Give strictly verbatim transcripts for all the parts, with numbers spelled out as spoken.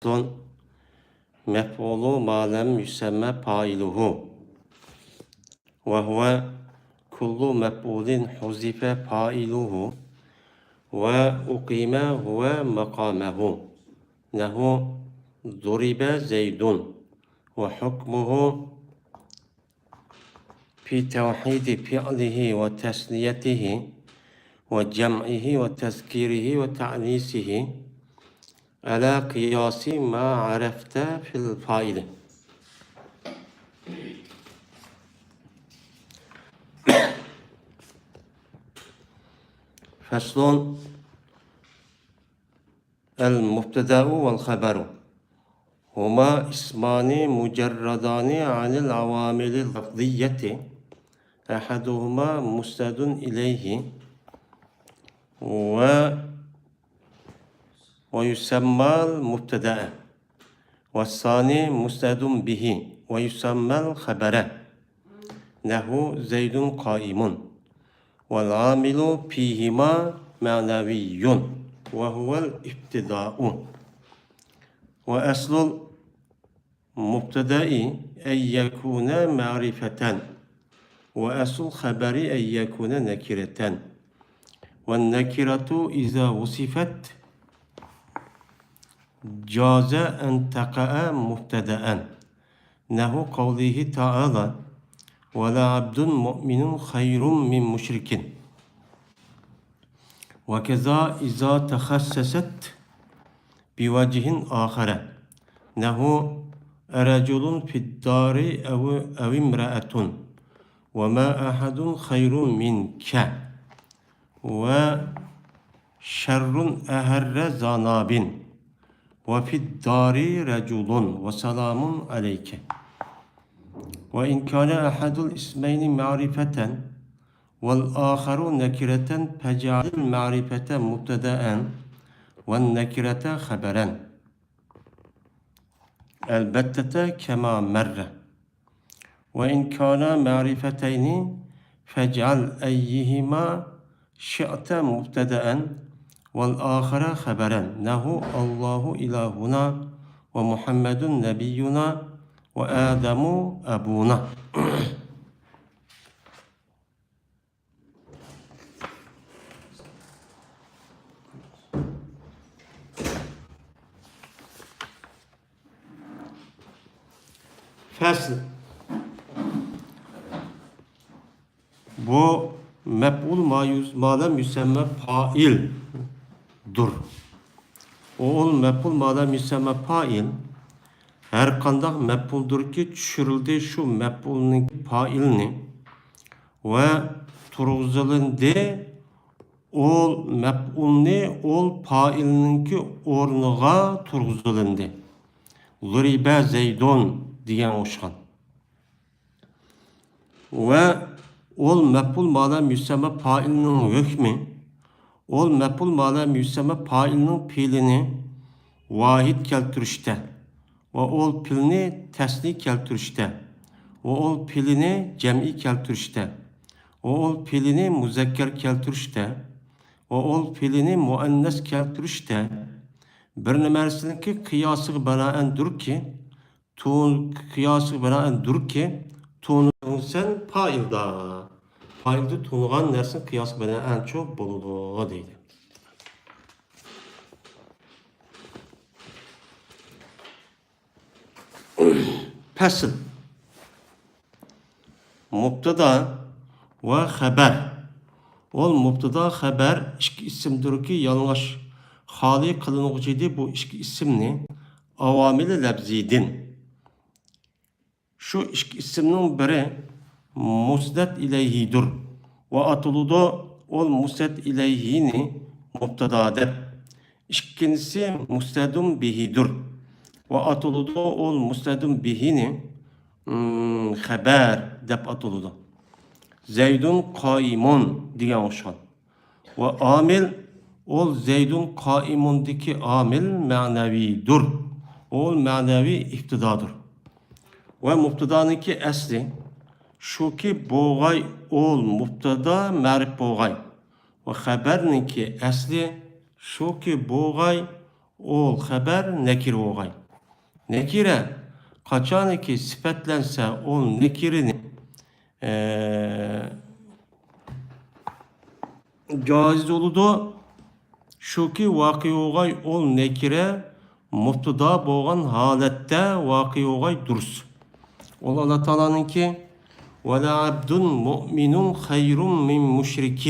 فصل. مفعول ما لم يسم فاعله، وهو كل مفعول حذف فاعله وأقيم هو مقامه، نحو ضرب زيد، وحكمه في توحيد فعله وتثنيته وجمعه وتذكيره وتأنيثه على قياس ما عرفت في الفاعل. فصل. المبتدأ والخبر هما اسمان مجردان عن العوامل اللفظية، أحدهما مسند إليه و-، ويسمى المبتدأ، والثاني مسند به ويسمى الخبر، نحو زيد قائم. والعامل فيهما معنوي وهو الابتداء. وأصل المبتدأ أن يكون معرفة، وأصل الخبر أن يكون نكرة، والنكرة إذا وصفت جاز أن تقع مبتدأ، نحو قوله تعالى: ولعبد مؤمن خير من مشرك. وكذا إذا تخصصت بوجه آخر، نحو أرجل في الدار أو، أو امرأة، وما أحد خير منك، وشر أحر ذا ناب، وفي الدار رجل، وسلام عليك. وإن كان أحد الاسمين معرفة والآخر نكرة فاجعل المعرفة مبتدأ والنكرة خبرا، البتة كما مر. وإن كانا معرفتين فاجعل أيهما شئت مبتدأ والآخر خبرا، نحو الله إلهنا ومحمد نبينا وآدم أبونا. فصل. بۇ مەپئۇل ما يۇز-، ما لەم يۇسەممە پائىلدۇر. ئۇ، ئۇل مەپئۇل ما لەم يۇسەممە پائىل، ھەر قانداق مەپئۇلدۇركى، چۈشۈرۈلدى شۇ مەپئۇلنىڭ پائىلىنى ۋە تۇرغۇزۇلۇندى، ئۇل مەپئۇلنى ئۇل پائىلنىڭكى ئورنىغا تۇرغۇزۇلۇندى. ضرب زيد دېگەن ئوخشىغان. ۋە ئۇل مەپئۇل ما لەم يۇسەممە پائىلنىڭ ھۆكمى، ئۇل مەپئۇل ما لەم يۇسەممە پائىلنىڭ پېئلىنى ۋاھىد كەلتۈرۈشتە، ۋە ئۇل پېئلنى تەسنىي كەلتۈرۈشتە، ۋە ئۇل پېئلىنى جەمئىي كەلتۈرۈشتە، ۋە ئۇل پېئلىنى مۇزەككەر كەلتۈرۈشتە، ۋە ئۇل پېئلىنى مۇئەننەس كەلتۈرۈشتە بىر نەرسىنىڭكى قىياسىغا بىنائەندۇركى، تۇ-، قىياسىغا بىنائەندۇركى، تونۇلسەن پائىلدا. پائىلدا تونۇغان نەرسىنىڭ قىياسىغا بىنائەن چۇ بولىدۇ دەيدۇ. پەسىل. مۇبتادا ۋە خەبەر. ئۇل مۇبتادا خەبەر ئىككى ئىسىمدۇركى، يالىڭاچ خالىي قىلىنغۇچىدى بۇ ئىككى ئىسىمنى ئاۋامىلى لەپزىدىن. شۇ ئىككى ئىسىمنىڭ بىرى مۇسنەت ئىلەيھىدۇر ۋە ئاتىلىدۇ ئۇل مۇسنەت ئىلەيھىنى مۇبتادا دەپ. ئىككىنچىسى مۇسنەدۇن بىھىدۇر ۋە ئاتىلىدۇ ئۇل مۇسنەدۇن بىھىنى، ئىم، خەبەر دەپ ئاتىلىدۇ. زەيدۇن قائىمۇن دېگەن ئوخشىغان. ۋە ئامىل، ئۇل زەيدۇن قائىمۇندىكى ئامىل مەنەۋىدۇر. ئۇل مەنەۋى ئىپتىدادۇر. ۋە مۇبتادانىڭكى ئەسلى شۇكى بوغاي ئۇل مۇبتادا مەرىپ بوغاي. ۋە خەبەرنىڭكى ئەسلى شۇكى بوغاي ئول خەبەر نەكىرە بولغاي. نەكىرە قاچانكى سۈپەتلەنسە، ئول نەكىرىنى، ئە، جائىز بولىدۇ. شۇكى، ۋاقىئ بولغاي ئول نەكىرە مۇبتىدا بولغان ھالەتتە ۋاقىئ بولغاي دۇرۇس. ئۇ ئاللا تائالانىڭكى «ولعبد مؤمن خير من مشرك»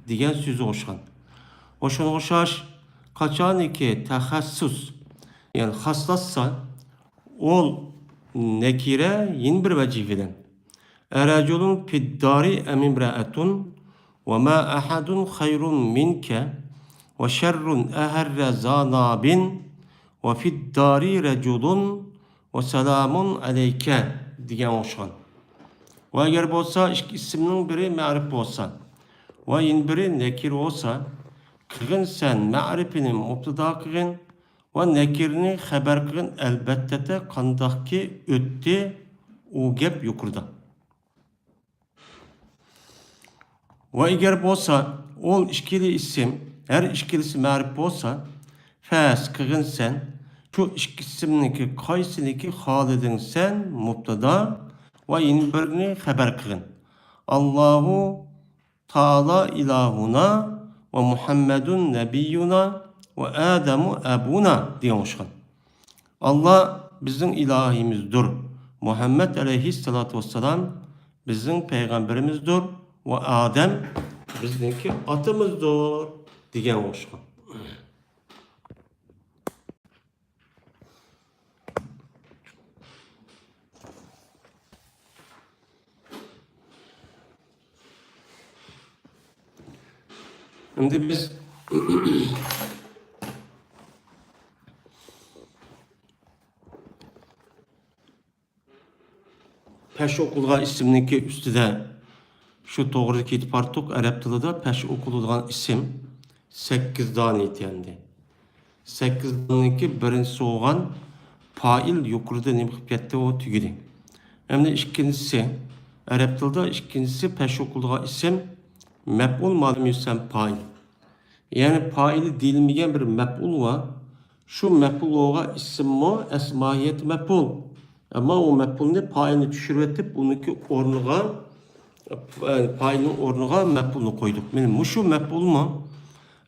دېگەن سۆزىگە ئوخشىغان. ئوشۇنىڭغا ئوخشاش، قاچانكى تەخەسسۇس، يەنى خاسلاشسا، ئول نەكىرە يەنە بىر ۋەجىھ بىلەن «أرجل في الدار أم امرأة وما أحد خير منك وشر أحر ذا ناب وفي الدار رجل وسلام عليك» دېگەن ئوخشىغان. ۋە ئەگەر بولسا ئىككى ئىسىمنىڭ بىرى مەرىپ بولسا ۋە يەنە بىرى نەكىر بولسا، قىلغىن سەن مەرىپىنى مۇبتىدا قىلغىن ۋە نەكىرىنى خەبەر قىلغىن، ئەلبەتتە، قانداقكى ئۆتتى ئۇ گەپ يۇقىرىدا. ۋە ئەگەر بولسا، ئول ئىككىلا ئىسىم، ھەر ئىككىلىسى مەرىپ بولسا، فەرز قىلغىن سەن، شۇ ئىككى ئىسىمنىڭكى قايسىنىكى خالىدىڭ سەن مۇبتىدا ۋە يەنە بىرىنى خەبەر قىلغىن. «ئاللاھۇ تائالا ئىلاھۇنا ۋە مۇھەممەدۇن نەبىيۇنا ۋە ئادەمۇ ئەبۇنا» دېگەن ئوخشىغان. «ئاللا بىزنىڭ ئىلاھىمىزدۇر، مۇھەممەد ئەلەيھىسسالاتۇ ۋەسسالام بىزنىڭ پەيغەمبىرىمىزدۇر ۋە ئادەم بىزنىڭكى ئاتىمىزدۇر» دېگەن ئوخشىغان. ئەمدى بىز پەش ئوقۇلغان ئىسىمنىڭكى ئۈستىدە شۇ توغرىدا كېتىپ بارتۇق. ئەرەب تىلىدا پەش ئوقۇلىدىغان ئىسىم سەككىز دانە ئىكەن. سەككىز دانىنىڭكى بىرىنچىسى بولغان پائىل يۇقىرىدا نېمە قىلىپ كەتتى، ئۇ تۈگىدى. ئەمدى ئىككىنچىسى، ئەرەب تىلىدا ئىككىنچىسى پەش ئوقۇلىدىغان ئىسىم مەپئۇل ما لەم يۇسەم پائىل. يەنى پائىلى دېيىلمىگەن بىر مەپئۇل بار. شۇ مەپئۇل بولغان ئىسىممۇ ئەسلى ماھىيەتتە مەپئۇل. ئەمما ئۇ مەپئۇلنى پائىلنى چۈشۈرۈۋېتىپ، ئۇنىڭكى ئورنىغا، پائىلنىڭ ئورنىغا مەپئۇلنى قويدۇق. مانا مۇشۇ مەپئۇلمۇ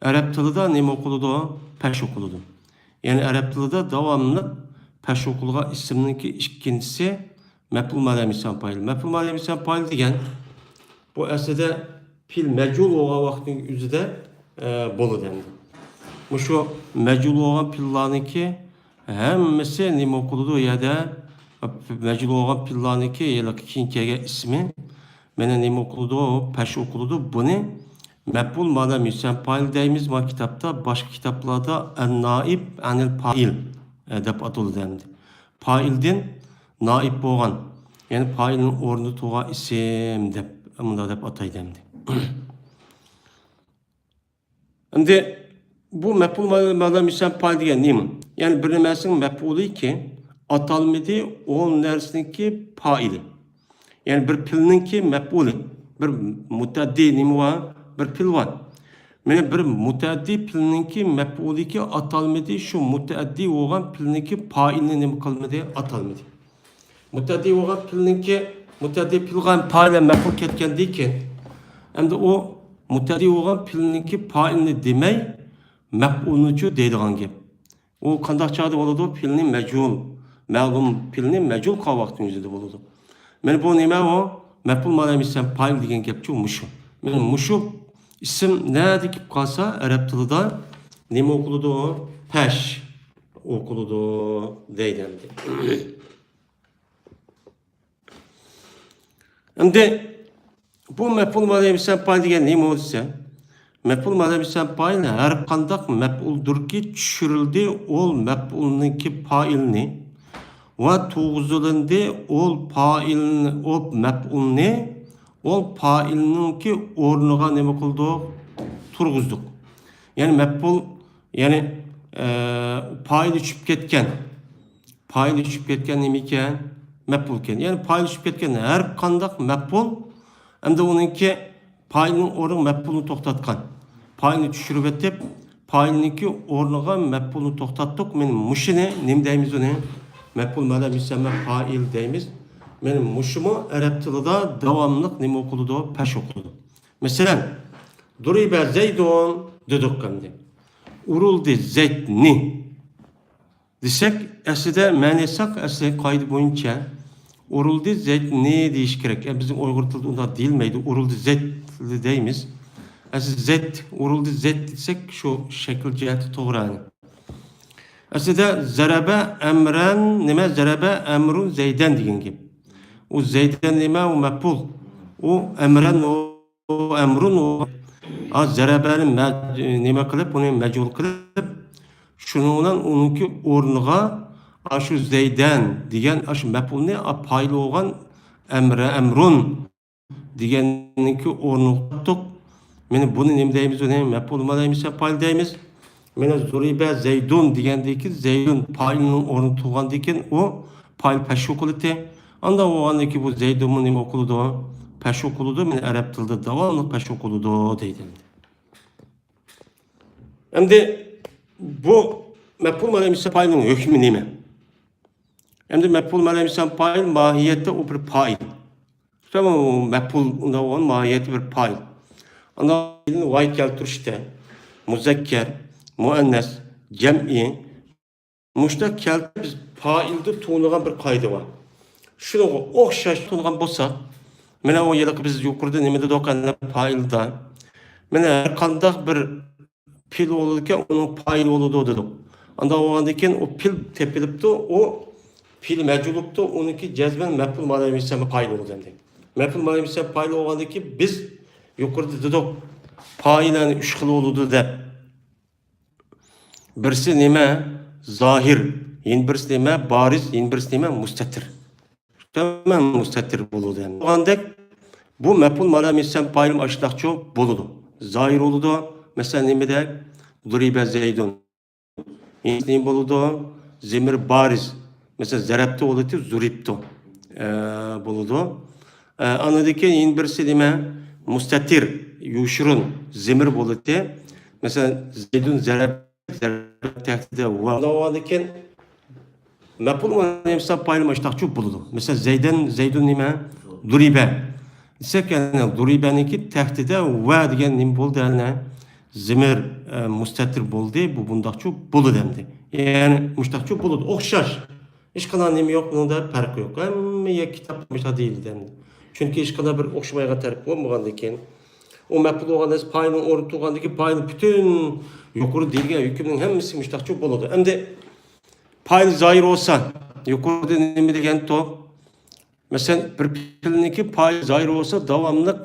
ئەرەب تىلىدا نېمە ئوقۇلىدۇ؟ پەش ئوقۇلىدۇ. يەنى ئەرەب تىلىدا داۋاملىق پەش ئوقۇلغان ئىسىمنىڭكى ئىككىنچىسى مەپئۇل ما لەم يۇسەم پائىل. مەپئۇل ما لەم يۇسەم پائىل دېگەن، بۇ ئەسلىدە پېئىل مەجھۇل بولغان ۋاقىتنىڭ ئۆزىدە، ئە، بولىدۇ ئەمدى. مۇشۇ مەجھۇل بولغان پېئىللارنىڭكى ھەممىسى نېمە ئوقۇلىدۇ؟ يەردە مەجھۇل بولغان پېئىللارنىڭكى ھېلىقى كېيىن كەلگەن ئىسمى مانا نېمە ئوقۇلىدۇ؟ پەش ئوقۇلىدۇ. بۇنى مەپئۇل ما لەم يۇسەم پائىل دەيمىز. ما كىتابتا، باشقا كىتابلاردا ئەن نائىب ئەنىل پائىل، ئە، دەپ ئاتىلىدۇ ئەمدى. پائىلدىن نائىب بولغان، يەنى پائىلنىڭ ئورنىدا تۇرغان ئىسىم دەپ، مۇنداق دەپ ئاتايدۇ ئەمدى. ئەمدى بۇ مەپئۇل ما لەم يۇسەم پائىل دېگەن نېمە؟ يەنى بىر نەرسىنىڭ مەپئۇلىكى، ئاتالمىدى، ئۇ نەرسىنىڭكى پائىلى. يەنى بىر پېئىلنىڭكى مەپئۇلى، بىر مۇتەئەددى نېمە بار؟ بىر پېئىل بار. مانا بىر مۇتەئەددى پېئىلنىڭكى مەپئۇلىكى ئاتالمىدى، شۇ مۇتەئەددى بولغان پېئىلنىڭكى پائىلىنى نېمە قىلمىدى؟ ئاتالمىدى. مۇتەئەددى بولغان پېئىلنىڭكى، مۇتەئەددى پېئىلغا پائىل ھەم مەپئۇل كەتكەندىن كېيىن، ئەمدى ئۇ مۇتەئەددى بولغان پېئىلنىڭكى پائىلىنى دېمەي، مەپئۇلنىچۇ دەيدىغان گەپ. ئۇ قانداق چاغدا بولىدۇ؟ پېئىلنى مەجھۇل، مەلۇم پېئىلنى مەجھۇل قىلغان ۋاقىتنىڭ ئۆزىدە بولىدۇ. مانا بۇ نېمە ئۇ؟ مەپئۇل ما لەم يۇسەم پائىل دېگەن گەپچۇ مۇشۇ. مانا مۇشۇ ئىسىم نەدە كېلىپ قالسا، ئەرەب تىلىدا نېمە ئوقۇلىدۇ؟ پەش ئوقۇلىدۇ دەيدۇ ئەمدى. ئەمدى بۇ مەپئۇل ما لەم يۇسەم پائىل دېگەن نېمە دېسە، مەپئۇل ما لەم يۇسەم پائىل ھەر قانداق مەپئۇلدۇركى چۈشۈرۈلدى ئول مەپئۇلنىڭكى پائىلنى ۋە تۇرغۇزۇلۇندى ئول پائىل، ئول مەپئۇلنى ئول پائىلنىڭكى ئورنىغا نېمە قىلدۇق؟ تۇرغۇزدۇق. يەنى مەپئۇل، يەنى، ئە، پائىلى چۈشۈپ كەتكەن. پائىلى چۈشۈپ كەتكەن نېمە ئىكەن؟ مەپئۇل ئىكەن. يەنى پائىلى چۈشۈپ كەتكەن ھەر قانداق مەپئۇل، ئەمدى ئۇنىڭكى پائىلنىڭ ئورنىغا مەپئۇلنى توختاتقان. پائىلنى چۈشۈرۈۋېتىپ، پائىلنىڭكى ئورنىغا مەپئۇلنى توختاتتۇق. مانا مۇشۇنى نېمە دەيمىز ئۇنى؟ مەپئۇل مەلە مۇسەممە پائىل دەيمىز. مانا مۇشۇمۇ ئەرەب تىلىدا داۋاملىق نېمە ئوقۇلىدۇ؟ پەش ئوقۇلىدۇ. مەسىلەن، دۇرىبە زەيدۇن دېدۇق ئەمدى. ئۇرۇلدى زەيدنى دېسەك، ئەسلىدە مەنىسى ئەسلى قائىدە بويىچە ئۇرۇلدى زەيدنى دېيىش كېرەك. ئە، بىزنىڭ ئۇيغۇر تىلىدا ئۇنداق دېيىلمەيدۇ، ئۇرۇلدى زەيد دەيمىز. ئەسلى زەيد، ئۇرۇلدى زەيد دېسەك، شۇ شەكىل جەھەتتە توغرا. ئەسلىدە زەرەبە ئەمرەن نېمە؟ زەرەبە ئەمرۇن زەيدەن دېگەن گەپ. ئۇ زەيدەن نېمە؟ ئۇ مەپئۇل. ئۇ ئەمرەن، ئۇ ئەمرۇن، ئۇ، ھا، زەرەبەنى مە-، نېمە قىلىپ، ئۇنى مەجھۇل قىلىپ، شۇنىڭ بىلەن ئۇنىڭكى ئورنىغا، ھا، شۇ زەيدەن دېگەن، ھا، شۇ مەپئۇلنى، ھا، پائىل بولغان ئەمرە، ئەمرۇن دېگەننىڭكى ئورنىغا قويدۇق. مانا بۇنى نېمە دەيمىز؟ ئۇنى مەپئۇل مەلە مۇسەممە پائىل دەيمىز. مانا زۇرىبە زەيدۇن دېگەندىن كېيىن، زەيدۇن پائىلنىڭ ئورنىدا تۇرغاندىن كېيىن، ئۇ پائىل پەش ئوقۇلىدۇ. ئانداق بولغاندىن كېيىن بۇ زەيدۇنمۇ نېمە ئوقۇلىدۇ؟ پەش ئوقۇلىدۇ. مانا ئەرەب تىلىدا داۋاملىق پەش ئوقۇلىدۇ دەيدۇ. ئەمدى بۇ مەپئۇل مەلە مۇسەممە پائىلنىڭ ھۆكمى نېمە؟ ئەمدى مەپئۇل مەلە مۇسەممە پائىل ماھىيەتتە ئۇ بىر پائىل. شۇڭا مەپئۇل ئۇنداق بولغان ماھىيەتتە بىر پائىل. ئاندىن ۋاھىد كەلتۈرۈشتە مۇزەككەر، مۇئەننەس، جەمئىي، مۇشۇنداق كەلتۈرۈپ بىز پائىلدا تونۇغان بىر قائىدە بار. شۇنىڭغا ئوخشاش تونۇغان بولساق، مانا ئۇ ھېلىقى بىز يۇقىرىدا نېمە دېدۇق، ئەنە پائىلدا. مانا ھەر قانداق بىر پېئىل بولىدىكەن، ئۇنىڭ پائىلى بولىدۇ دېدۇق. ئانداق بولغاندىن كېيىن ئۇ پېئىل تېپىلىپتۇ، ئۇ پېئىل مەجھۇل بوپتۇ، ئۇنىڭكى جەزمەن مەپئۇل مەلە مۇسەممە پائىل بولىدۇ ئەمدى. مەپئۇل مەلە مۇسەممە پائىل بولغاندىن كېيىن بىز يۇقىرىدا دېدۇق، پائىل ئەنە ئۈچ خىل بولىدۇ دەپ. بىرسى نېمە؟ زاھىر. يەنە بىرسى نېمە؟ بارىز. يەنە بىرسى نېمە؟ مۇستەتىر. تامام مۇستەتىر بولىدۇ. بولغاندەك، بۇ مەپئۇل مەلە مۇسەممە پائىل ئاشۇنداقچۇ بولىدۇ. زاھىر بولىدۇ. مەسىلەن، نېمىدەك؟ دۇرىبە زەيدۇن. يەنە نېمە بولىدۇ؟ زىمىر بارىز. مەسىلەن، زەرەبتە بولىدۇ، زۇرىبتۇ. ئە، بولىدۇ. ئە، ئاندىن كېيىن يەنە بىرسى نېمە؟ مۇستەتىر، يوشۇرۇن، زىمىر بولىدۇ. مەسىلەن، زەيدۇن زەرەب، زەرەب تەھتىدە ۋە. ئاندىن كېيىن مەپئۇل مۇسەممە پائىل ئاشۇنداقچۇ بولىدۇ. مەسىلەن، زەيدەن، زەيدۇن نېمە؟ دۇرىبە. دېسەك، يەنى دۇرىبەنىڭكى تەھتىدە ۋە دېگەن نېمە بولدى؟ يەنى زىمىر، ئە، مۇستەتىر بولدى. بۇ بۇنداقچۇ بولىدۇ ئەمدى. يەنى مۇشۇنداقچۇ بولىدۇ. ئوخشاش. ھېچقانداق نېمە يوق، بۇنىڭدا پەرق يوق. ھەممە يەر كىتابتا مۇشۇنداق دېيىلدى ئەمدى. چۈنكى ھېچقانداق بىر ئوخشىمايدىغان تەرىپى بولمىغاندىن كېيىن، ئۇ مەپئۇل بولغان نەرسە پائىلنىڭ ئورنىدا تۇرغاندىن كېيىن، پائىلنىڭ پۈتۈن يۇقىرىدا دېيىلگەن ھۆكۈمنىڭ ھەممىسى مۇشۇنداقچۇ بولىدۇ. ئەمدى پائىل زاھىر بولسا، يۇقىرىدا نېمە دېگەنتۇق؟ مەسىلەن، بىر پېئىلنىڭكى پائىل زاھىر بولسا، داۋاملىق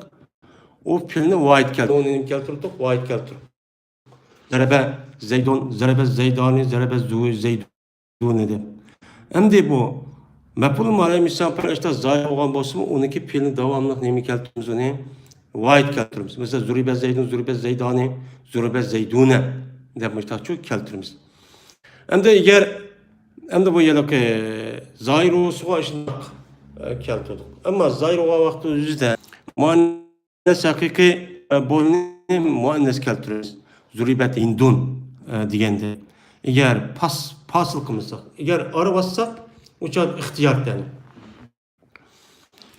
ئۇ پېئىلنى ۋاھىد كەلتۈرۈپ، ئۇنى نېمە كەلتۈردۇق؟ ۋاھىد كەلتۈردۇق. زەرەبە زەيدۇن، زەرەبە زەيدانى، زەرەبە زۇ-، زەيدۇنى دەپ. ئەمدى بۇ مەپئۇل مەلە مۇسەممە پائىل ئاشۇنداق زاھىر بولغان بولسىمۇ، ئۇنىڭكى پېئىلىنى داۋاملىق نېمە كەلتۈرىمىز ئۇنى؟ ۋاھىد كەلتۈرىمىز. مەسىلەن، زۇرىبە زەيدۇن، زۇرىبە زەيدانى، زۇرىبە زەيدۇنە دەپ مۇشۇنداقچۇ كەلتۈرىمىز. ئەمدى ئەگەر، ئەمدى بۇ ھېلىقى زاھىر بولسىغۇ ئاشۇنداق، ئە، كەلتۈردۇق. ئەمما زاھىر بولغان ۋاقتى ئۆزىدە مۇئەننەس ھەقىقىي، ئە، بولنى مۇئەننەس كەلتۈرىمىز. زۇرىبەت ھىندۇن، ئە، دېگەندە. ئەگەر پاس-، پاسىل قىلمىساق، ئەگەر ئارا باسساق، ئۇ چاغدا ئىختىيار تەن.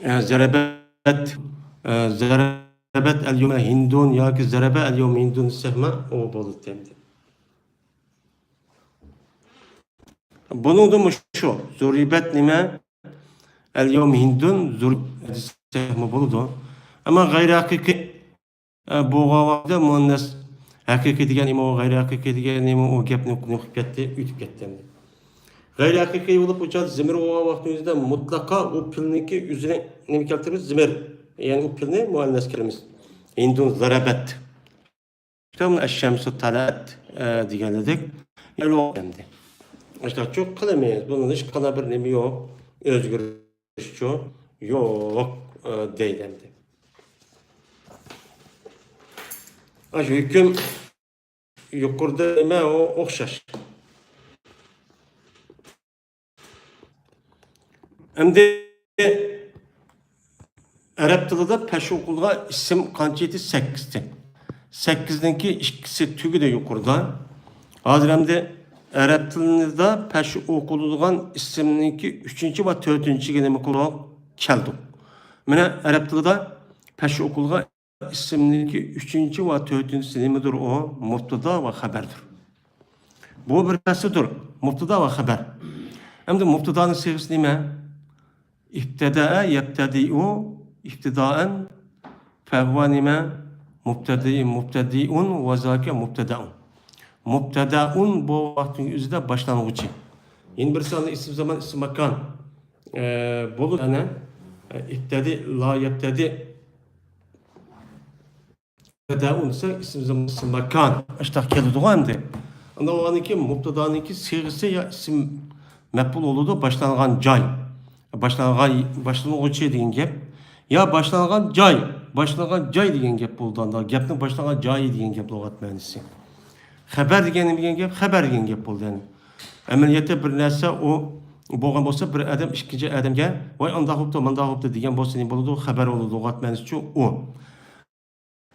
ئە، زەرەبەت، ئە، زەرەبەت ئەل يومە ھىندۇن ياكى زەرەبە ئەل يومە ھىندۇن دېسەكمۇ ئۇ بولىدۇ ئەمدى. بۇنىڭدىمۇ شۇ، زۇرىبەت نېمە؟ ئەل يوم ھىندۇن زۇر دېسەكمۇ بولىدۇ. ئەمما غەيرىي ھەقىقىي، ئە، بولغان ۋاقىتتا مۇئەننەس ھەقىقىي دېگەن نېمە، ئۇ غەيرىي ھەقىقىي دېگەن نېمە، ئۇ گەپنى ئۇنتۇپ كەتتى، ئۆتۈپ كەتتى ئەمدى. غەيرىي ھەقىقىي بولۇپ، ئۇ چاغدا زىمىر بولغان ۋاقتىمىزدا مۇتلەقا ئۇ پېئىلنىڭكى ئۆزىنى نېمە كەلتۈرىمىز؟ زىمىر. يەنى ئۇ پېئىلنى مۇئەننەس كەلتۈرىمىز. ھىندۇن زەرەبەت. شۇڭا ئەششەمسۇ تەلەت، ئە، دېگەن ئىدۇق. يەنى ئەمدى. ئاشۇنداقچۇ قىلىمىز. بۇنىڭدا ھېچقانداق بىر نېمە يوق. ئۆزگىرىشچۇ يوق، ئە، دەيدۇ ئەمدى. ئاشۇ ھۆكۈم يۇقىرىدا نېمە ئۇ ئوخشاش. ئەمدى ئەرەب تىلىدا پەش ئوقۇلغان ئىسىم قانچە ئىدى؟ سەككىز تىن. سەككىزنىڭكى ئىككىسى تۈگىدى يۇقىرىدا. ھازىر ئەمدى ئەرەب تىلىدا پەش ئوقۇلىدىغان ئىسىمنىڭكى ئۈچىنچى ۋە تۆتىنچىگە نېمە قىلدۇق؟ كەلدۇق. مانا ئەرەب تىلىدا پەش ئوقۇلغان ئىسىمنىڭكى ئۈچىنچى ۋە تۆتىنچىسى نېمىدۇر؟ ئۇ مۇبتىدا ۋە خەبەردۇر. بۇ بىر پەسلىدۇر. مۇبتىدا ۋە خەبەر. ئەمدى مۇبتىدانىڭ سىيغىسى نېمە؟ ئىبتەدەئە يەبتەدىئۇ ئىبتىدائەن، فەھۇۋە نېمە؟ مۇبتەدىئى، مۇبتەدىئۇن ۋە زاكە مۇبتەدەئۇن. مۇبتەدەئۇن بۇ ۋاقىتنىڭ ئۆزىدە باشلانغۇچى. يەنە بىرسى ئىسىم زامان، ئىسىم ماكان. ئە، بولۇپ، يەنى، ئە، ئىبتەدى، لا يەبتەدى. مۇبتەدەئۇن دېسە، ئىسىم زامان، ئىسىم ماكان. ئاشتاق كېلىدىغۇ ئەمدى. ئاندىن ئۇنىڭكى مۇبتىدانىڭكى سىيغىسى يا ئىسىم مەپئۇل بولىدۇ، باشلانغان جاي. باشلانغان، باشلانغۇچى دېگەن گەپ. يا باشلانغان جاي، باشلانغان جاي دېگەن گەپ بولىدۇ. ئاندا گەپنىڭ باشلانغان جايى دېگەن گەپ لۇغەت مەنىسى. خەبەر دېگەن نېمە دېگەن گەپ؟ خەبەر دېگەن گەپ بولدى، يەنى. ئەمەلىيەتتە بىر نەرسە ئۇ بولغان بولسا، بىر ئادەم ئىككىنچى ئادەمگە، ۋاي، ئانداق بوپتۇ، مانداق بوپتۇ دېگەن بولسا نېمە بولىدۇ؟ خەبەر بولىدۇ، لۇغەت مەنىسىچۇ ئۇ.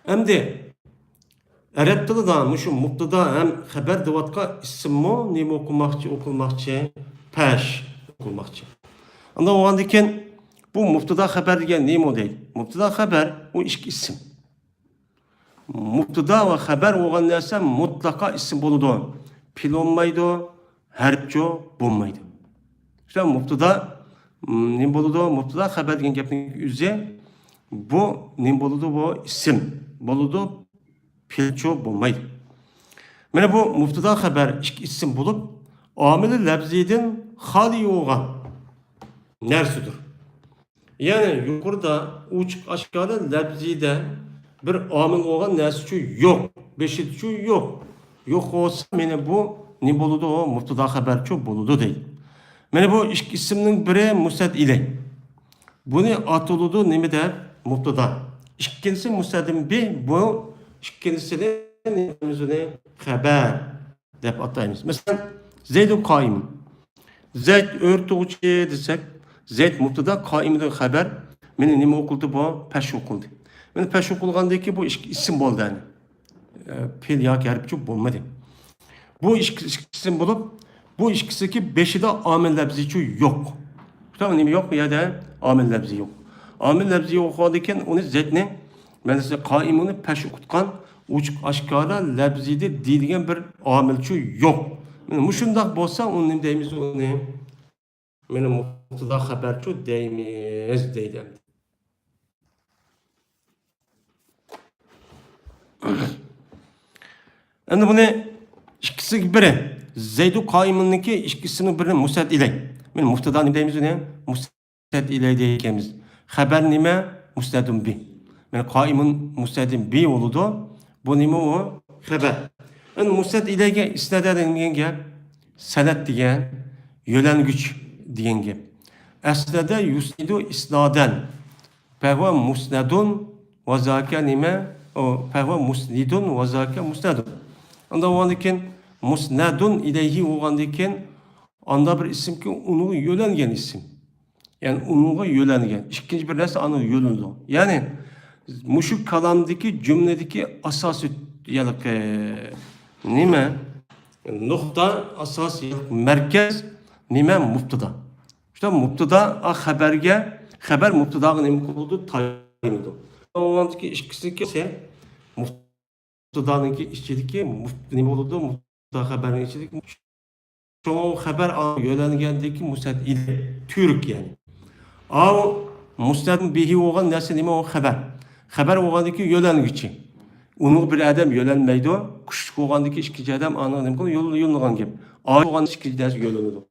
ئەمدى ئەرەب تىلىدا مۇشۇ مۇبتىدا ھەم خەبەر دەۋاتقان ئىسىممۇ نېمە ئوقۇلماقچى؟ ئوقۇلماقچى. پەش ئوقۇلماقچى. ئاندىن بولغاندىن كېيىن بۇ مۇبتىدا خەبەر دېگەن نېمە دەيدۇ؟ مۇبتىدا خەبەر ئۇ ئىككى ئىسىم. مۇبتىدا ۋە خەبەر بولغان نەرسە مۇتلەقا ئىسىم بولىدۇ. پېئىل بولمايدۇ، ھەرپچۇ بولمايدۇ. شۇ مۇبتىدا، م، نېمە بولىدۇ؟ مۇبتىدا خەبەر دېگەن گەپنىڭ ئۆزى بۇ نېمە بولىدۇ؟ بۇ ئىسىم بولىدۇ، پېئىلچۇ بولمايدۇ. مانا بۇ مۇبتىدا خەبەر ئىككى ئىسىم بولۇپ، ئامىلى لەپزىدىن خالىي بولغان نەرسىدۇر. يەنى يۇقىرىدا ئوچۇق ئاشكارا لەپزىدە بىر ئامىل بولغان نەرسىچۇ يوق، بېشىدىچۇ يوق. يوق بولسا، مانا بۇ نېمە بولىدۇ؟ ئۇ مۇبتىدا خەبەرچۇ بولىدۇ دەيدۇ. مانا بۇ ئىككى ئىسىمنىڭ بىرى مۇسنەد ئىلەي. بۇنى ئاتىلىدۇ نېمە دەپ؟ مۇبتىدا. ئىككىنچىسى مۇسنەدۇن بى، بۇ ئىككىنچىسىنى نېمە دەيمىز؟ خەبەر دەپ ئاتايمىز. مەسىلەن، زەيدۇن قائىمۇن. زەيد ئۆرە تۇرغۇچى دېسەك، زەيد مۇبتىدا، قائىمدىن خەبەر. مانا نېمە ئوقۇلدى بۇ؟ پەش ئوقۇلدى. مانا پەش ئوقۇلغاندىن كېيىن بۇ ئىككى ئىسىم بولدى، يەنى. ئە، پېئىل ياكى ھەرپچۇ بولمىدى. بۇ ئىككى، ئىككى ئىسىم بولۇپ، بۇ ئىككىسىدىكى بېشىدا ئامىل لەپزىچۇ يوق. شۇنداق نېمە يوق بۇ يەردە؟ ئامىل لەپزى يوق. ئامىل لەپزى يوق بولغاندىكىن ئۇنى زەيدنى، مەسىلەن، قائىمۇنى پەش ئوقۇتقان ئوچۇق ئاشكارا لەپزىدە دېيىلگەن بىر ئامىلچۇ يوق. مانا مۇشۇنداق بولسا ئۇنى نېمە دەيمىز ئۇنى؟ مانا مۇبتىدا خەبەرچۇ دەيمىز دەيدۇ ئەمدى. ئەمدى بۇنى ئىككىسىگە بىرى، زەيدۇ قائىمۇننىڭكى ئىككىسىنىڭ بىرىنى مۇسنەد ئىلەي. مانا مۇبتىدا نېمە دەيمىز ئۇنى؟ مۇسنەد ئىلەي دەيدىكەنمىز. خەبەر نېمە؟ مۇسنەدۇن بى. مانا قائىمۇن مۇسنەدۇن بى بولىدۇ. بۇ نېمە ئۇ؟ خەبەر. ئەمدى مۇسنەد ئىلەيگە ئىسنادە دېگەن گەپ، سەنەد دېگەن، يۆلەنگۈچ دېگەن گەپ. ئەسنەدە يۇسنىدۇ ئىسنادەن. فەھۇۋە مۇسنەدۇن ۋە زاكە نېمە؟ ئۇ، فەھۇۋە مۇسنىدۇن ۋە زاكە مۇسنەدۇن. ئاندىن بولغاندىن كېيىن مۇسنەدۇن ئىلەيھى بولغاندىن كېيىن ئاندا بىر ئىسىمكى ئۇنىڭغا يۆلەنگەن ئىسىم. يەنى ئۇنىڭغا يۆلەنگەن. ئىككىنچى بىر نەرسە ئانىڭغا يۆلىنىدۇ. يەنى مۇشۇ كالامدىكى، جۈملىدىكى ئاساسىي، يەنى، نېمە؟ نۇقتا، ئاساسىي مەركەز نېمە؟ مۇبتىدا. شۇنداق مۇبتىدا، ئا، خەبەرگە، خەبەر مۇبتىداغا نېمە قىلىدۇ؟ تايىنىدۇ. ئۇنىڭدىكى ئىككىسىدىكى مۇبتىدانىڭكى ئىچىدىكى مۇبت-، نېمە بولىدۇ؟ مۇبتىدا خەبەرنىڭ ئىچىدىكى. شۇڭا خەبەر ئا يۆلەنگەندىكى مۇسنەد ئىلەي تۈرك يەنى. ئاۋۇ مۇسنەد بىھى بولغان نەرسە نېمە؟ ئۇ خەبەر. خەبەر بولغاندىكى يۆلەنگۈچى. ئۇنىڭغا بىر ئادەم يۆلەنمەيدۇ. كۈچلۈك بولغاندىكى ئىككىنچى ئادەم ئانىڭغا نېمە قىلىدۇ؟ يول-، يوللىغان گەپ. ئا بولغان ئىككىنچى نەرسە يۆلىنىدۇ.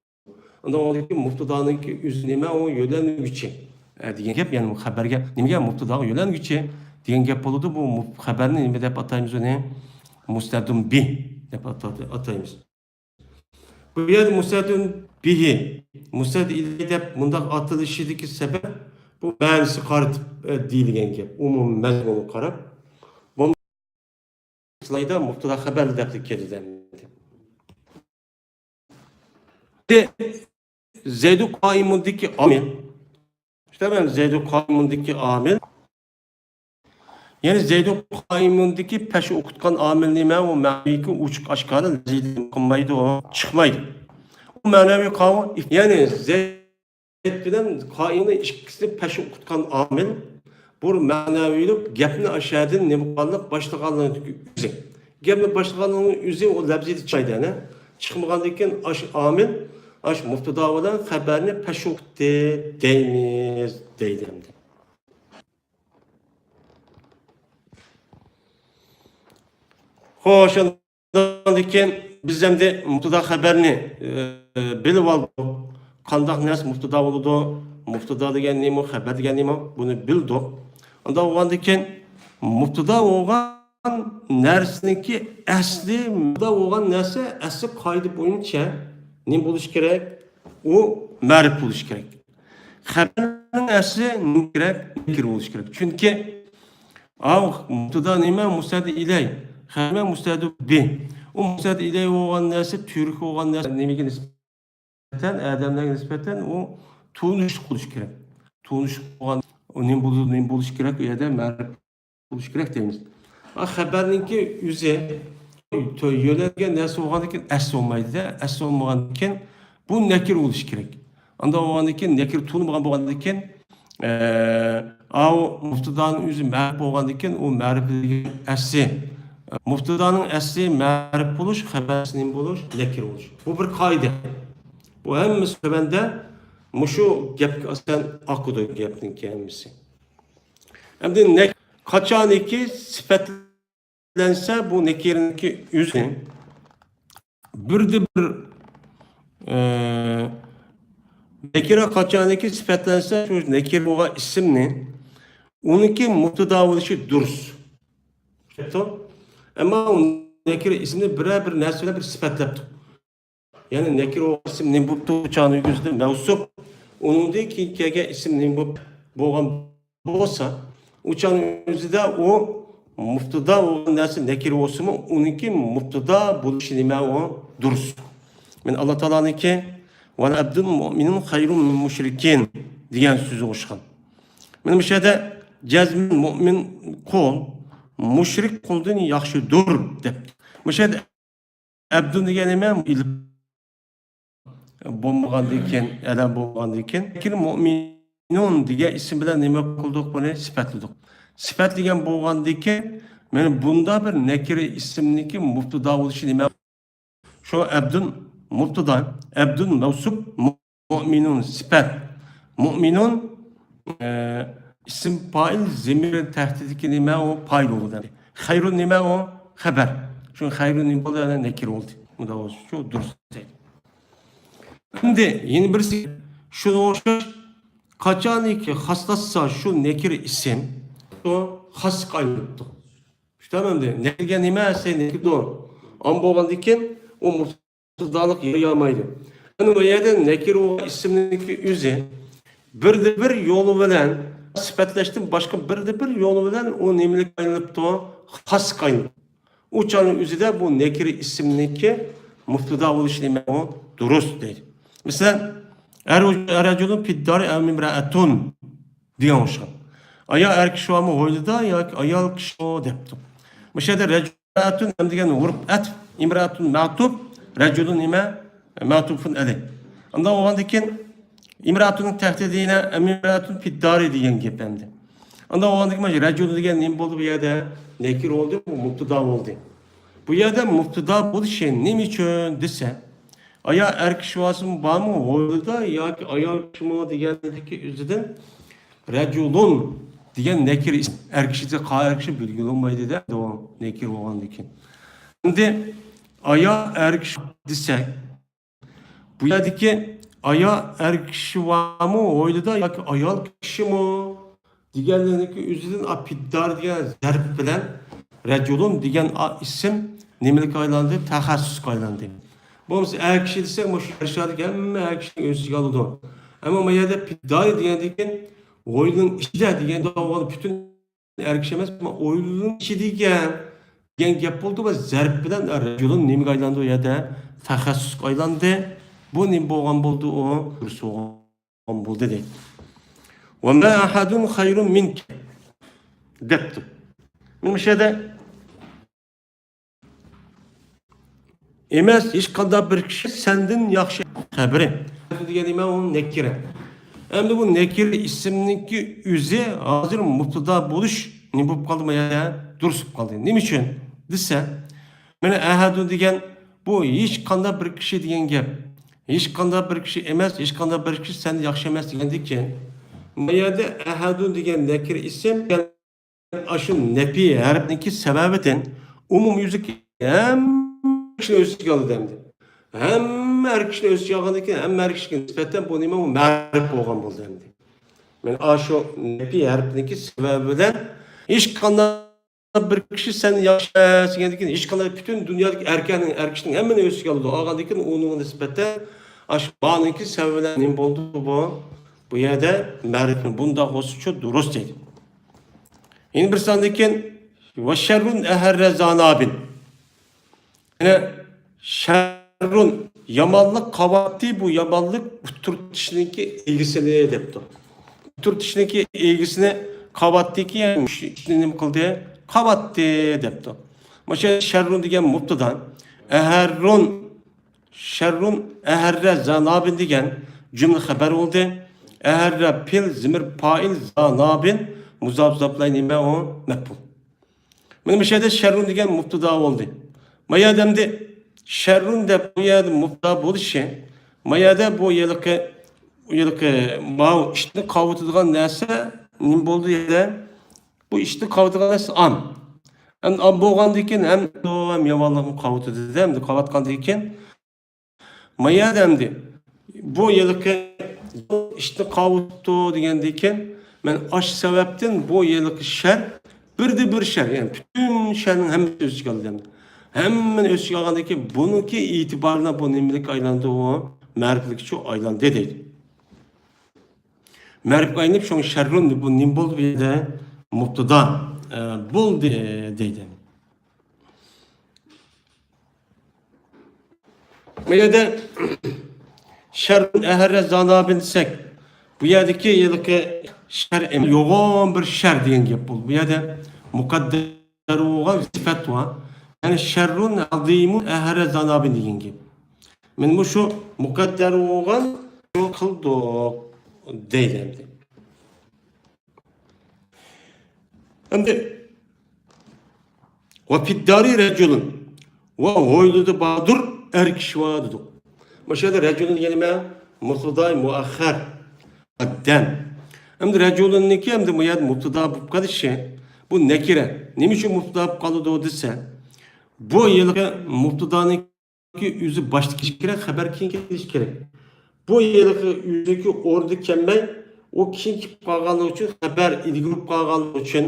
ئاندىن ئۇنىڭدىكى مۇبتىدانىڭكى ئۆزى نېمە؟ ئۇ يۆلەنگۈچى، ئە، دېگەن گەپ. يەنى بۇ خەبەرگە نېمىگە؟ مۇبتىداغا يۆلەنگۈچى دېگەن گەپ بولىدۇ. بۇ مۇب-، خەبەرنى نېمە دەپ ئاتايمىز ئۇنى؟ مۇسنەدۇن بى دەپ ئاتا-، ئاتايمىز. بۇ يەردە مۇسنەدۇن بىھى، مۇسنەد ئىلەي دەپ مۇنداق ئاتىلىشىدىكى سەۋەب، بۇ مەنىسى قارىتىپ، ئە، دېيىلگەن گەپ. ئومۇمىي مەزمۇنغا قاراپ. بولمىسا ئىسلاھىدا مۇبتىدا خەبەر دەپلا كېلىدۇ ئەمدى. زەيدۇ قائىمۇندىكى ئامىل. شۇنداق ئەمدى زەيدۇ قائىمۇندىكى ئامىل. يەنى زەيدۇ قائىمۇندىكى پەش ئوقۇتقان ئامىل نېمە؟ ئۇ مەنىۋىكى ئوچۇق ئاشكارا لەپزىدىن قىلمايدۇ، چىقمايدۇ. ئۇ مەنىۋى قاۋۇ، يەنى زەيد بىلەن قائىمۇنى ئىككىسىنى پەش ئوقۇتقان ئامىل، بۇ مەنەۋىلىك گەپنى ئاشەدىن نېمە قىلغانلىق باشلىغانلىقى ئۆزى. گەپنى باشلىغانلىقىنىڭ ئۆزى ئۇ لەپزىدە چىقمايدۇ، ئەنە. چىقمىغاندىن كېيىن ئاش ئامىل، ئاش مۇبتىدا بىلەن خەبەرنى پەش ئوقۇتتى دەيمىز، دەيدۇ ئەمدى. خوش، ئاندىن كېيىن بىز ئەمدى مۇبتىدا خەبەرنى، ئى، بىلىۋالدۇق. قانداق نەرسە مۇبتىدا بولىدۇ؟ مۇبتىدا دېگەن نېمە؟ خەبەر دېگەن نېمە؟ بۇنى بىلدۇق. ئانداق بولغاندىن كېيىن مۇبتىدا بولغان نەرسىنىڭكى ئەسلى، مۇبتىدا بولغان نەرسە ئەسلى قائىدە بويىچە نېمە بولۇشى كېرەك؟ ئۇ مەرىپ بولۇشى كېرەك. خەبەرنىڭ ئەسلى نېمە كېرەك؟ نەكىر بولۇشى كېرەك. چۈنكى ئاۋ، مۇبتىدا نېمە؟ مۇستەدى ئىلەي. خەبەر مۇستەدى بى. ئۇ مۇستەدى ئىلەي بولغان نەرسە، تۈرك بولغان نەرسە نېمىگە نىسبەتەن؟ ئادەملەرگە نىسبەتەن ئۇ تونۇشلۇق بولۇشى كېرەك. تونۇشلۇق بولغان، ئۇ نېمە بولۇ-، نېمە بولۇشى كېرەك؟ ئۇ يەردە مەرىپ بولۇشى كېرەك دەيمىز. ئا، خەبەرنىڭكى ئۆزى، تۆ-، يۆنەلگەن نەرسە بولغاندىن كېيىن ئەسلى بولمايدۇ-دە، ئەسلى بولمىغاندىن كېيىن بۇ نەكىر بولۇشى كېرەك. ئانداق بولغاندىن كېيىن، نەكىر تونۇلمىغان بولغاندىن كېيىن، ئە، ئاۋۇ مۇبتىدانىڭ ئۆزى مەرىپ بولغاندىن كېيىن ئۇ مەرىپ دېگەن ئەسلى. مۇبتىدانىڭ ئەسلى مەرىپ بولۇش، خەبەر نېمە بولۇش؟ نەكىر بولۇش. بۇ بىر قائىدە. بۇ ھەممىسى تۆۋەندە مۇشۇ گەپكە ئاساسەن ئاقىدۇ گەپنىڭكى ھەممىسى. ئەمدى نەك-، قاچانكى سۈپەتلەنسە، بۇ نەكىرىنىڭكى ئۆزى بىردە بىر، ئە، نەكىرە قاچانكى سۈپەتلەنسە، شۇ نەكىر بولغان ئىسىمنى، ئۇنىڭكى مۇبتىدا بولۇشى دۇرۇس. چۈشەندىڭىزمۇ؟ ئەمما ئۇ نەكىرە ئىسىمنى بىرەر بىر نەرسە بىلەن بىر سۈپەتلەپتۇق. يەنى نەكىر بولغان ئىسىم نېمە بوپتۇ؟ چاغنىڭ ئۆزىدە مەۋسۇپ. ئۇنىڭدىن كېيىن كەلگەن ئىسىم نېمە بولۇپ بولغان بولسا، ئۇ چاغنىڭ ئۆزىدە ئۇ مۇبتىدا بولغان نەرسە نەكىر بولسىمۇ، ئۇنىڭكى مۇبتىدا بولۇشى نېمە؟ ئۇ دۇرۇس. مەن ئاللا تائالانىڭكى «ۋەلە ئەبدۇن مۇئمىنۇن خەيرۇن مىن مۇشرىكىن» دېگەن سۆزىگە ئوخشىغان. مەن مۇشۇ يەردە جەزمەن مۇئمىن قۇل مۇشرىك قۇلدىن ياخشىدۇر دەپتۇ. مۇشۇ يەردە ئەبدۇن دېگەن نېمە؟ ئېلىپ بولمىغاندىن كېيىن، ئەلەم بولمىغاندىن كېيىن، لېكىن مۇئمىنۇن دېگەن ئىسىم بىلەن نېمە قىلدۇق؟ بۇنى سۈپەتلىدۇق. سۈپەتلىگەن بولغاندىن كېيىن، مانا بۇندا بىر نەكىرە ئىسىمنىڭكى مۇبتىدا بولۇشى نېمە؟ شۇ ئەبدۇن مۇبتىدا، ئەبدۇن مەۋسۇپ، مۇ-، مۇئمىنۇن سۈپەت. مۇئمىنۇن، ئە، ئىسىم پائىل، زېمىر تەھتىدىكى نېمە؟ ئۇ پائىل بولدى. خەيرۇن نېمە؟ ئۇ خەبەر. شۇ خەيرۇن نېمە بولدى؟ يەنە نەكىر بولدى. مۇنداق بولسا شۇ دۇرۇس. ئەمدى يەنە بىرسى شۇنىڭغا ئوخشاش، قاچانكى خاسلاشسا شۇ نەكىر ئىسىم، شۇ خاسقا ئايلىنىپتۇ. شۇنداقمۇ ئەمدى؟ نەكىر دېگەن نېمە؟ سەن نەكىردۇ. ئام بولغاندىن كېيىن ئۇ مۇبتىدالىق يېرى يالمايدۇ. ئەنە بۇ يەردە نەكىر بولغان ئىسىمنىڭكى ئۆزى بىردە بىر يولى بىلەن، سۈپەتلەشتىن باشقا بىردە بىر يولى بىلەن ئۇ نېمىلىككە ئايلىنىپتۇ؟ خاسقا ئايلىنىپتۇ. ئۇ چاغنىڭ ئۆزىدە بۇ نەكىر ئىسىمنىڭكى مۇبتىدا بولۇشى نېمە؟ ئۇ دۇرۇس دەيدۇ. مەسىلەن، رەجۇلۇن فىددارى ئەۋ ئىمرەئەتۇن دېگەن ئوخشىغان. ئايال ئەر كىشى بارمۇ ھويلىدا ياكى ئايال كىشىمۇ دەپتۇ. مۇشۇ يەردە رەجۇلەتۇن ئەم دېگەن ھۇرۇپ ئەتپ، ئىمرەئەتۇن مەتۇپ، رەجۇلۇن نېمە؟ مەتۇپۇن ئەلەي. ئانداق بولغاندىن كېيىن ئىمرەئەتۇننىڭ تەھتىدە يەنە ئىمرەئەتۇن فىددارى دېگەن گەپ ئەمدى. ئانداق بولغاندىن كېيىن رەجۇلۇن دېگەن نېمە بولدى بۇ يەردە؟ نەكىر بولدى، بۇ مۇبتىدا بولدى. بۇ يەردە مۇبتىدا بولۇشى نېمە ئۈچۈن دېسە، ئايال ئەر كىشى بارسىمۇ بارمۇ ھويلىدا ياكى ئايال كىشىمۇ دېگەندىكى ئۆزىدىن رەجۇلۇن دېگەن نەكىر ئىسىم. ئەر كىشى دە-، قا-، ئەر كىشى بىلگىلى بولمايدۇ-دە، نەكىر بولغاندىن كېيىن. ئەمدى ئايال ئەر كىشى دېسەك، بۇ يەردىكى ئايال ئەر كىشى بارمۇ ھويلىدا ياكى ئايال كىشىمۇ دېگەنلىكى ئۆزىدىن ئا پىددار دېگەن زەرپ بىلەن رەجۇلۇن دېگەن ئا ئىسىم نېمىلىككە ئايلاندى؟ تەخەسسۇسقا ئايلاندى. بولمىسا ئەر كىشى دېسەك، مۇشۇ يەر شارىدىكى ھەممە ئەر كىشىنىڭ ئۆز ئىچىگە ئالىدۇ. ئەمما بۇ يەردە پىددار دېگەندىن كېيىن ھويلىنىڭ ئىچىدە دېگەندە ئۇ پۈتۈن ئەر كىشى ئەمەس، ئەمما ھويلىنىڭ ئىچىدىكى دېگەن گەپ بولدى ۋە زەرپ بىلەن رەجۇلۇن نېمىگە ئايلاندى ئۇ يەردە؟ تەخەسسۇسقا ئايلاندى. بۇ نېمە بولغان بولدى؟ ئۇ دۇرۇس بولغان بولدى دەيدۇ. ۋە ما ئەھەدۇن خەيرۇن مىنكە دەپتۇ. مۇشۇ يەردە ئەمەس، ھېچقانداق بىر كىشى سەندىن ياخشى خەۋىرى. دېگەن نېمە؟ ئۇ نەكىرە. ئەمدى بۇ نەكىرە ئىسىمنىڭكى ئۆزى ھازىر مۇبتىدا بولۇش نېمە بولۇپ قالدى؟ ما يەردە دۇرۇس بولۇپ قالدى. نېمە ئۈچۈن دېسە، مانا ئەھەدۇ دېگەن بۇ ھېچقانداق بىر كىشى دېگەن گەپ. ھېچقانداق بىر كىشى ئەمەس، ھېچقانداق بىر كىشى سەندىن ياخشى ئەمەس دېگەندىكىن، ما يەردە ئەھەدۇ دېگەن نەكىرە ئىسىم ئاشۇ نەپى ھەرپنىڭكى سەۋەبىدىن ئومۇميۈزلۈك ھەممە كىشىنى ئۆز ئىچىگە ئالدى ئەمدى. ھەممە ئەر كىشىنى ئۆز ئىچىگە ئالغاندىن كېيىن، ھەممە ئەر كىشىگە نىسبەتەن بۇ نېمە؟ ئۇ مەرىپ بولغان بولدى ئەمدى. مانا ئاشۇ نەپى ھەرپنىڭكى سەۋەبى بىلەن ھېچقانداق بىر كىشى سەن ياخشى ئەمەس دېگەندىن كېيىن، ھېچقانداق پۈتۈن دۇنيادىكى ئەركەننىڭ، ئەر كىشىنىڭ ھەممىنى ئۆز ئىچىگە ئالىدۇ. ئالغاندىن كېيىن ئۇنىڭغا نىسبەتەن ئاشۇ بانىڭكى سەۋەبى بىلەن نېمە بولدى بۇ؟ بۇ يەردە مەرىپ، بۇنداق بولسىچۇ دۇرۇس دەيدۇ. يەنە بىر ساندىن كېيىن، ۋە شەررۇن ئەھەررە زانابىن. يەنە شەررۇن، يامانلىق قاۋاتتى، بۇ يامانلىق ئۇتتۇرتىشنىڭكى ئىگىسىنى دەپتۇ. ئۇتتۇرتىشنىڭكى ئىگىسىنى قاۋاتتىكى، يەنى مۇشۇ ئىشنى نېمە قىلدى؟ قاۋاتتى دەپتۇ. مۇشۇ شەررۇن دېگەن مۇبتىدا. ئەھەررۇن، شەررۇن ئەھەررە زانابىن دېگەن جۈملە خەۋەر بولدى. ئەھەررە پېئىل، زېمىر پائىل، زانابىن مۇزاپ، زاپلاي نېمە ئۇ؟ مەپئۇل. مانا مۇشۇ يەردە شەررۇن دېگەن مۇبتىدا بولدى. ما يەردە ئەمدى شەررۇن دەپ بۇ يەردە مۇبتىدا بولۇشى، ما يەردە بۇ ھېلىقى، ھېلىقى ماۋۇ ئىشنى قاۋىتىدىغان نەرسە نېمە بولدى يەردە؟ بۇ ئىشنى قاۋىتىدىغان نەرسە ئام. ئەمدى ئام بولغاندىن كېيىن ھەم، ھەم يامانلىقنى قاۋىتىدۇ دېدى. ئەمدى قاۋاتقاندىن كېيىن ما يەردە ئەمدى بۇ ھېلىقى ئىشنى قاۋۇتتۇ دېگەندىن كېيىن، مەن ئاشۇ سەۋەبتىن بۇ ھېلىقى شەر، بىردە بىر شەر، يەنى پۈتۈن شەرنىڭ ھەممىسى ئۆز ئىچىگە ئالدى. ھەممىنى ئۆز ئىچىگە ئالغاندىن كېيىن، بۇنىڭكى ئېتىبارى بىلەن بۇ نېمىلىككە ئايلاندى؟ ئۇ مەرىپىلىككە ئايلاندى دەيدۇ. مەرىپكە ئايلىنىپ، شۇڭا شەررۇن، بۇ نېمە بولدى بۇ يەردە؟ مۇبتىدا، ئە، بولدى دەيدۇ. بۇ يەردە شەررۇن ئەھەررە زانابىن دېسەك، بۇ يەردىكى ھېلىقى شەر ئەمەس، يوغان بىر شەر دېگەن گەپ بولدى. بۇ يەردە مۇقەددەر بولغان سۈپەت بار. يەنى شەررۇن ئازىمۇن ئەھەررە زانابىن دېگەن گەپ. مانا مۇشۇ مۇقەددەر بولغان شۇ قىلدۇق دەيدۇ ئەمدى. ئەمدى، ۋە فىددارى رەجۇلۇن، ۋە ھويلىدا باردۇر ئەر كىشى بار دېدۇق. مۇشۇ يەردە رەجۇلۇن دېگەن نېمە؟ مۇبتىدا مۇئەخخەر. مۇقەددەم. ئەمدى رەجۇلۇننىڭكى ئەمدى بۇ يەردە مۇبتىدا بولۇپ قېلىشى، بۇ نەكىرە. نېمە ئۈچۈن مۇبتىدا بولۇپ قالىدۇ دېسە، بۇ ھېلىقى مۇبتىدانىڭ ئۆزى باشتا كېلىشى كېرەك، خەۋەر كېيىن كېلىشى كېرەك. بۇ ھېلىقى ئۆزىنىڭكى ئورنىدا كەلمەي، ئۇ كېيىن كېلىپ قالغانلىقى ئۈچۈن، خەۋەر ئىلگىرى بولۇپ قالغانلىقى ئۈچۈن،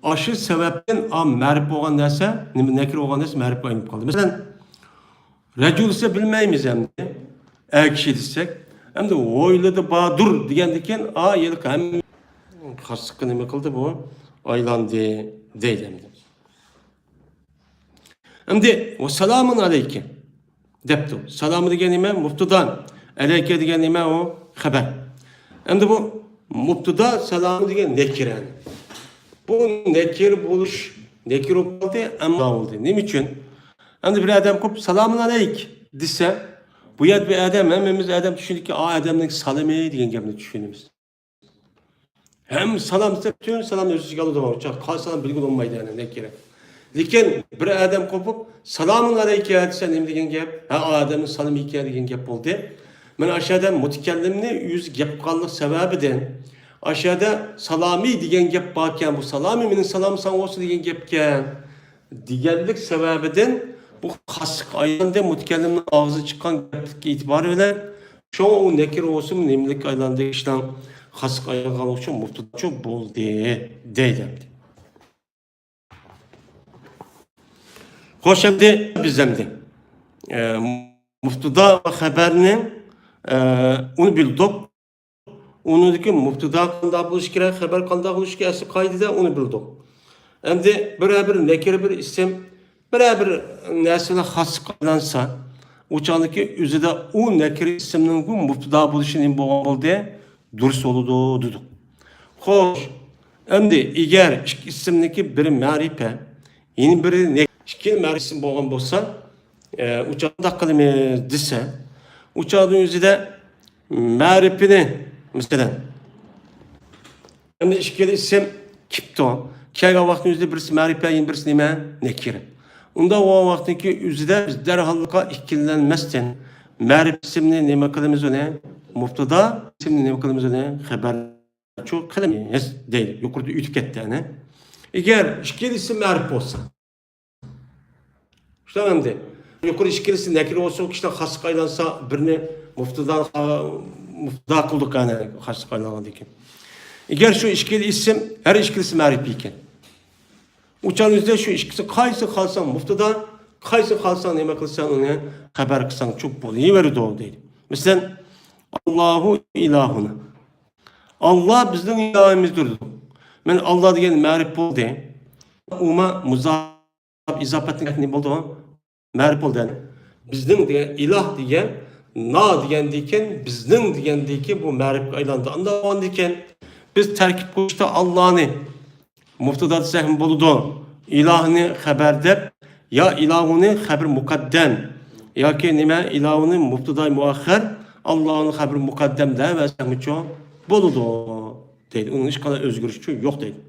ئاشۇ سەۋەبتىن ئا مەرىپ بولغان نەرسە، نېمە، نەكىرە بولغان نەرسە مەرىپكە ئايلىنىپ قالدى. مەسىلەن، رەجۇل دېسە بىلمەيمىز ئەمدى. ئەر كىشى دېسەك، ئەمدى ھويلىدا باردۇر دېگەندىن كېيىن، ئا، ھېلىقى ھەممە خاسلىققا نېمە قىلدى بۇ؟ ئايلاندى دەيدۇ ئەمدى. ئەمدى، ۋە سالامۇن ئەلەيكە دەپتۇ. سالامۇ دېگەن نېمە؟ مۇبتىدا. ئەلەيكە دېگەن نېمە؟ ئۇ خەۋەر. ئەمدى بۇ مۇبتىدا، سالامۇ دېگەن نەكىرە. بۇ نەكىر بولۇش، نەكىر بولۇپ قالدى، ئەمما بولدى. نېمە ئۈچۈن؟ ئەمدى بىر ئادەم قوپۇپ، سالامۇن ئەلەيك دېسە، بۇ يەردە بىر ئادەم، ھەممىمىز ئادەم چۈشىنىدۇكى، ئا ئادەمنىڭ سالىمى دېگەن گەپنى چۈشىنىمىز. ھەم سالام دېسە، پۈتۈن سالامنى ئۆز ئىچىگە ئالىدۇ. چاق-، قايسى سالام بىلگىلى بولمايدۇ، يەنى نەكىرە. لېكىن بىر ئادەم قوپۇپ، سالامۇن ئەلەيكە دېسە، نېمە دېگەن گەپ؟ ھە، ئادەمنىڭ سالىمى ئىكەن دېگەن گەپ بولدى. مانا ئاشۇ ئادەم مۇتەكەللىمنى ئۆزى گەپ قىلغانلىق سەۋەبىدىن، ئاشۇ يەردە سالامى دېگەن گەپ باركەن، بۇ سالامى مېنىڭ سالام ساڭا بولسۇن دېگەن گەپكەن. دېگەنلىك سەۋەبىدىن بۇ خاسلىققا ئايلاندى، مۇتەكەللىمنىڭ ئاغزىدىن چىققان گەپلىك ئېتىبارى بىلەن، شۇڭا ئۇ نەكىر بولسىمۇ، نېمىلىككە ئايلاندى، ئىشنىڭ خاسلىققا ئايلانغانلىقى ئۈچۈن مۇبتىداچۇ بولدى، دەيدۇ ئەمدى. خوش، ئەمدى بىز ئەمدى، ئە، مۇبتىدا ۋە خەۋەرنى، ئە، ئۇنى بىلدۇق. ئۇنىڭدىكى مۇبتىدا قانداق بولۇشى كېرەك، خەۋەر قانداق بولۇشى كېرەك، ئەسلى قائىدىدە ئۇنى بىلدۇق. ئەمدى بىرەر بىر نەكىرە بىر ئىسىم، بىرەر بىر نەرسىلەر خاسلىققا ئايلانسا، ئۇ چاغدىكى ئۆزىدە ئۇ نەكىرە ئىسىمنىڭ بۇ مۇبتىدا بولۇشى نېمە بولغان بولدى؟ دۇرۇس بولىدۇ دېدۇق. خوش، ئەمدى ئەگەر ئىككى ئىسىمنىڭكى بىرى مەرىپە، يەنە بىرى نەكىرە، ئىككىلا مەرىپە ئىسىم بولغان بولسا، ئە، ئۇ چاغدا قانداق قىلىمىز دېسە، ئۇ چاغنىڭ ئۆزىدە مەرىپىنى، مەسىلەن، ئەمدى ئىككىلا ئىسىم كېلىپتۇ. كەلگەن ۋاقىتنىڭ ئۆزىدە بىرسى مەرىپە، يەنە بىرسى نېمە؟ نەكىرە. ئۇنداق بولغان ۋاقىتنىڭكى ئۆزىدە بىز دەرھاللىققا ئىككىلەنمەستىن مەرىپە ئىسىمنى نېمە قىلىمىز ئۇنى؟ مۇبتادا، ئىسىمنى نېمە قىلىمىز ئۇنى؟ خەبەر. شۇ قىلىمىز دەيلى. يۇقىرىدا ئۆتۈپ كەتتى، ئەنە. ئەگەر ئىككىلىسى مەرىپ بولسا. شۇنداق ئەمدى. يۇقىرى ئىككىلىسى نەكىر بولسا، ئۇ كىشىلەر خاسلىققا ئايلانسا، بىرنى مۇبتىدا، مۇبتىدا قىلدۇق، ئەنە، خاسلىققا ئايلانغاندىن كېيىن. ئەگەر شۇ ئىككىلى ئىسىم، ھەر ئىككىلىسى مەرىپ ئىكەن. ئۇ چاغنىڭ ئۆزىدە شۇ ئىككىسى قايسىنى خالىساڭ مۇبتىدا، قايسىنى خالىساڭ نېمە قىلساڭ ئۇنى خەبەر قىلساڭچۇ بولۇۋېرىدۇ دەيدۇ. مەسىلەن، ئاللاھۇ ئىلاھۇنا. ئاللا بىزنىڭ ئىلاھىمىزدۇر. مەن ئاللا دېگەن مەرىپ بولدى. ئۇما مۇزاپ ئىزاپەتنىڭ نېمە بولدى؟ مەرىپ بولدى. بىزنىڭ دېگەن ئىلاھ دېگەن، نا دېگەندىكىن، بىزنىڭ دېگەندىكىن بۇ مەرىپكە ئايلاندى. ئانداق بولغاندىكىن بىز تەركىب قوشۇشتا ئاللانى مۇبتىدا دېسەكمۇ بولىدۇ. ئىلاھنى خەبەر دەپ، يا ئىلاھۇنى خەبەر مۇقەددەم ياكى نېمە، ئىلاھۇنى مۇبتىدا مۇئەخخەر، ئاللاھۇنى خەبەر مۇقەددەم دەۋەرسەكمۇچۇ بولىدۇ دەيدۇ. ئۇنىڭ ھېچقانداق ئۆزگىرىشى يوق دەيدۇ.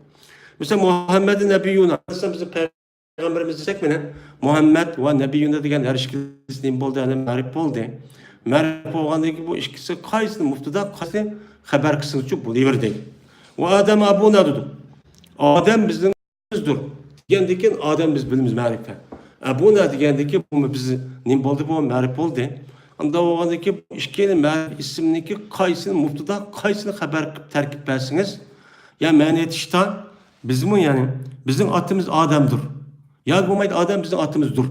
مەسىلەن، مۇھەممەدۇ نەبىيۇنا، مەسىلەن، بىزنىڭ پەيغەمبىرىمىز دېسەك، مانا، مۇھەممەد ۋە نەبىيۇنا دېگەن ھەر ئىككىلىسى نېمە بولدى؟ يەنى مەرىپ بولدى. مەرىپ بولغاندىن كېيىن بۇ ئىككىسى قايسىنى مۇبتىدا، قايسىنى خەبەر قىلسىڭىزچۇ بولۇۋېرىدۇ. ۋە ئادەم ئابۇنا دېدۇق. ئادەم بىزنىڭ ئادەمدۇر دېگەندىن كېيىن ئادەم بىز بىلىمىز مەرىپە. ئەبۇنا دېگەندىن كېيىن بۇ بىز نېمە بولدى؟ بۇ مەرىپ بولدى. ئانداق بولغاندىن كېيىن بۇ ئىككىلا مەرىپ ئىسىمنىڭكى قايسىنى مۇبتىدا، قايسىنى خەبەر قىلىپ تەركىب بەرسىڭىز، يا مەنى ئېيتىشتا بىزمۇ، يەنى بىزنىڭ ئاتىمىز ئادەمدۇر. ياكى بولمايدۇ ئادەم بىزنىڭ ئاتىمىزدۇر.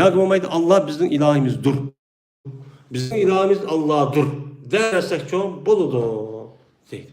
ياكى بولمايدۇ ئاللا بىزنىڭ ئىلاھىمىزدۇر. بىزنىڭ ئىلاھىمىز ئاللادۇر دەۋەرسەكچۇ بولىدۇ دەيدۇ.